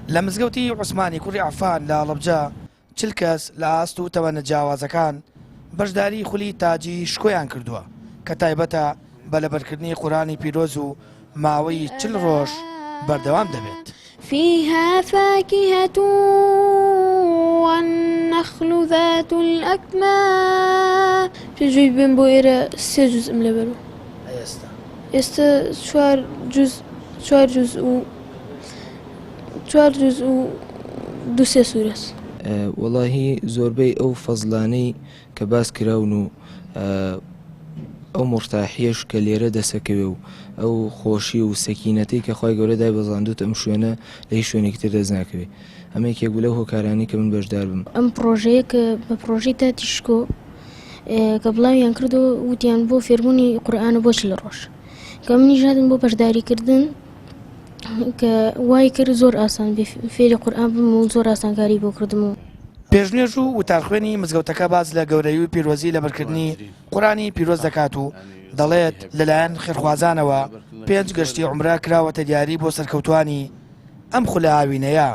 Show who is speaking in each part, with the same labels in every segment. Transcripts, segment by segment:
Speaker 1: لە مزگەوتی عوسمانی کوڕی عەفان لە هەڵەبجە 40 کەس لە ئاست و تەمەنە جیاوازەکان بەشداری خولی تاجی شکۆیان کردووە کە تایبەتە بە لەبەرکردنی قورئانی پیرۆز و ماوەی 40 ڕۆژ بەردەوام دەبێت.
Speaker 2: فيها فاكهة والنخل ذات الأكمام. پێش ئەوەی بێم بۆ ئێرە سێ جوزئم لەبەر بوو.
Speaker 1: ئێستا؟
Speaker 2: ئێستا چوار جوز چوار جوز و چوار جوز و دوو سێ سوورەس.
Speaker 3: وەڵاهی زۆربەی ئەو فەزڵانەی کە باس کراون و ئەو مورتاحیەش کە لێرە دەسەکەوێ و ئەو خۆشی و سەکینەتەی کە خوای گەورە دایبەزاندووتە ئەم شوێنە لە هیچ شوێنێکی تر دەست ناکەوێ ئەمە یەکێک بوو لەو هۆکارانەی کە من بەشدار بم.
Speaker 2: ئەم پڕۆژەیە کە بە پڕۆژەی تاتی شکۆ کە بڵاویان کردەوە وتیان بۆ فێربوونی قورئانە بۆ 40 ڕۆژ کە منیش هاتم بۆ بەشداریکردن کە وای کرد زۆر ئاسان بێ فێری قورئان بم و زۆر ئاسانکاری بۆ کردم و.
Speaker 1: پێشنوێژ و وتارخوێنی مزگەوتەکە باس لە گەورەیی و پیرۆزی لەبەرکردنی قورئانی پیرۆز دەکات و دەڵێت، لەلایەن خێرخوازانەوە پێنج گەشتی عومرە کراوەتە دیاری بۆ سەرکەوتووانی ئەم خولە هاوینەیە.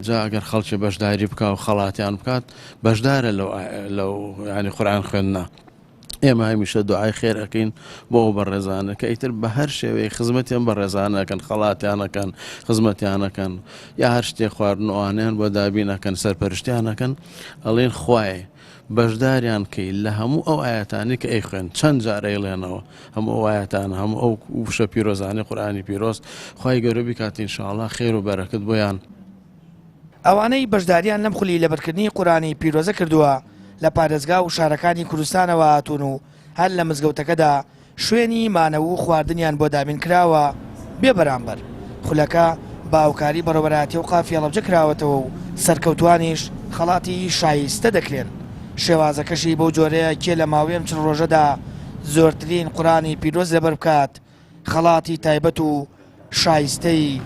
Speaker 4: جا ئەگەر خەڵکی بەشداری بکا و خەڵاتیان بکات بەشدارە لەو لەو یانی قورئان خوێندنە. ئێمە هەمیشە دوعای خێر ئەکەین بۆ ئەو بەڕێزانە کە ئیتر بە هەر شێوەیەک خزمەتی ئەم بەڕێزانە ئەکەن خەڵاتیان ئەکەن خزمەتیان ئەکەن یا هەر شتێک خواردن و ئەوانەیان بۆ دابین ئەکەن سەرپەرشتیان ئەکەن ئەڵێن خوایە بەشداریان کەی لە هەموو ئەو ئاەتانی کە ئەیخوێن چەند جار ئەیڵێنەوە هەموو ئەو ئاەتانە هەموو ئەو وشە پیرۆزانەی قورئانی پیرۆز خوای گەورە بیکات ئینشاءاللە خێر و بەرەکەت بۆیان.
Speaker 1: ئەوانەی بەشداریان لەم خولی لەبەرکردنی قورئانی پیرۆزە کردووە لە پارێزگا و شارەکانی کوردستانەوە هاتوون و هەر لە مزگەوتەکەدا شوێنی مانەوە و خواردنیان بۆ دابین کراوە بێ بەرامبەر. خولەکە بە هاوکاری بەڕێوەبەرایەتی ئەوقافی هەڵەبجە کراوەتەوە و سەرکەوتووانیش خەڵاتی شایستە دەکرێن. شێوازەکەشی بەو جۆرەیە کێ لە ماوەی ئەم 40 ڕۆژەدا زۆرترین قورئانی پیرۆز لەبەر بکات خەڵاتی تایبەت و شایستەی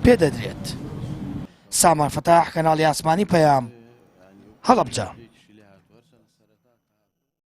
Speaker 1: پێدەدرێت. سامان فەتاح، کەناڵی ئاسمانی پەیام، هەڵەبجە.